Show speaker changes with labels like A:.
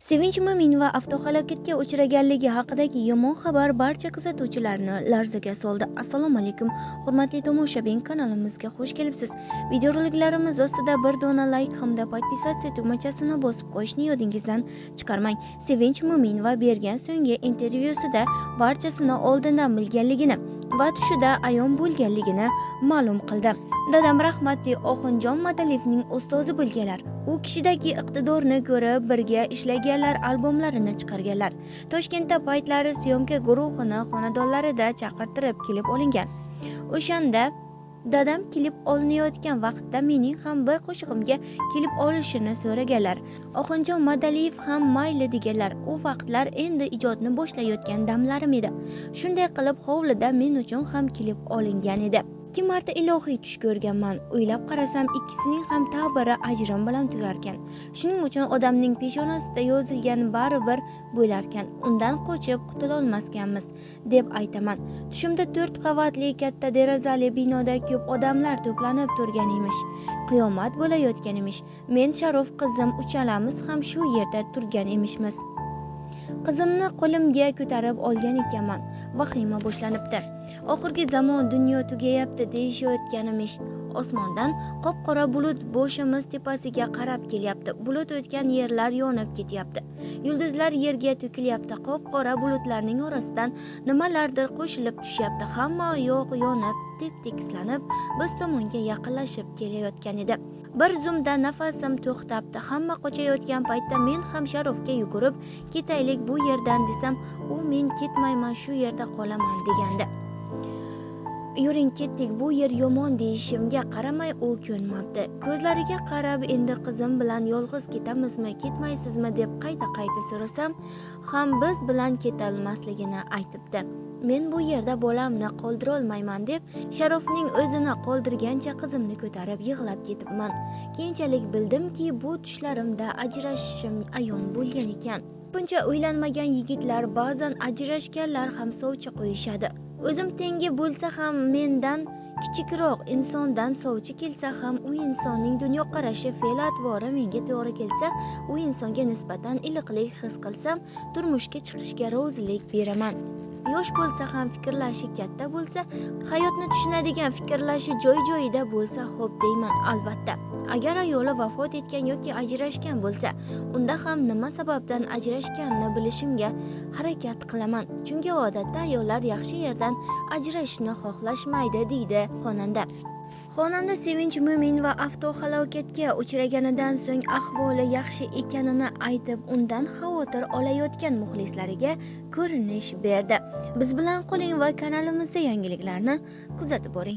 A: Sevinch Mo'minova avtohalokatga uchraganligi haqidagi yomon xabar barcha kuzatuvchilarni larzaga soldi. Assalomu alaykum, hurmatli tomoshabin, kanalimizga xush kelibsiz. Videoroliklarimiz ostida bir dona like hamda podpisatsiya tugmachasini bosib qo'yishni yodingizdan chiqarmang. Sevinch Mo'minova bergan so'nggi intervyusida barchasini oldindan bilganligini va tushida ayon bo'lganligini ma'lum qildi. Dadam rahmatli Oxunjon Madaliyevning ustozi bo'lganlar. U kishidagi iqtidorni ko'rib birga ishlaganlar, albomlarini chiqarganlar. Toshkentda paytlari syomka guruhini xonadonlarida chaqirtirib kelib olingan. O'shanda dadam kelib olinayotgan vaqtda mening ham bir qo'shig'imga kelib olishini so'raganlar. Oxunjon Madaliyev ham mayli deganlar. U vaqtlar endi ijodni boshlayotgan damlarim edi. Shunday qilib hovlida men uchun ham kelib olingan edi. 2 marta ilohiy tush ko'rganman. O'ylab qarasam, ikkisining ham ta'biri ajrim bilan tugarkan. Shuning uchun odamning peshonasida yozilgan baribir bo'larkan. Undan qochib qutulolmaskanmiz deb aytaman. Tushimda 4 qavatli katta derazali binoda ko'p odamlar to'planib turgan emish. Qiyomat bo'layotgan emish. Men, Sharof qizim uchalamiz ham shu yerda turgan emishmiz. Qizimni qo'limga ko'tarib olgan ekanman. Vahima boshlanibdi. Oxirgi zamon, dunyo tugayapti deyishayotgan emish. Osmondan qop-qora bulut boshimiz tepasiga qarab kelyapti. Bulut o'tgan yerlar yonib ketyapti. Yulduzlar yerga to'kilyapti. Qop-qora bulutlarning orasidan nimalardir qo'shilib tushyapti. Hamma yo'q yonib, tep-tekislanib biz tomonga yaqinlashib kelayotgan edi. Bir zumda nafasim to'xtabdi. Hamma qochayotgan paytda men ham Sharofga yugurib, ketaylik bu yerdan desam, u men ketmayman, shu yerda qolaman degandi. Yuring ketdik, bu yer yomon deyishimga qaramay u ko'nmabdi. Ko'zlariga qarab, endi qizim bilan yolg'iz ketamizmi, ketmaysizmi deb qayta-qayta so'rasam ham biz bilan ketolmasligini aytibdi. Men bu yerda bolamni qoldirolmayman deb Sharofning o'zini qoldirgancha qizimni ko'tarib yig'lab ketibman. Keyinchalik bildimki, bu tushlarimda ajrashishim ayon bo'lgan ekan. Buncha uylanmagan yigitlar ba'zan ajrashganlar ham sovchi qo'yishadi. O'zim tengi bo'lsa ham, mendan kichikroq insondan sovchi kelsa ham, u insonning dunyoqarashi, fe'l-atvori menga to'g'ri kelsa, u insonga nisbatan iliqlik his qilsam, turmushga chiqishga rozilik beraman. Yosh bo'lsa ham, fikrlashi katta bo'lsa, hayotni tushunadigan fikrlashi joy-joyida bo'lsa, xo'p deyman albatta. Agar ayoli vafot etgan yoki ajrashgan bo'lsa, unda ham nima sababdan ajrashganini bilishimga harakat qilaman. Chunki odatda ayollar yaxshi yerdan ajrashishni xohlashmaydi, deydi xonanda. Xonanda Sevinch Mo'minova avtohalokatga uchraganidan so'ng ahvoli yaxshi ekanini aytib, undan xavotir olayotgan muxlislariga ko'rinish berdi. Biz bilan qoling va kanalimizda yangiliklarni kuzatib boring.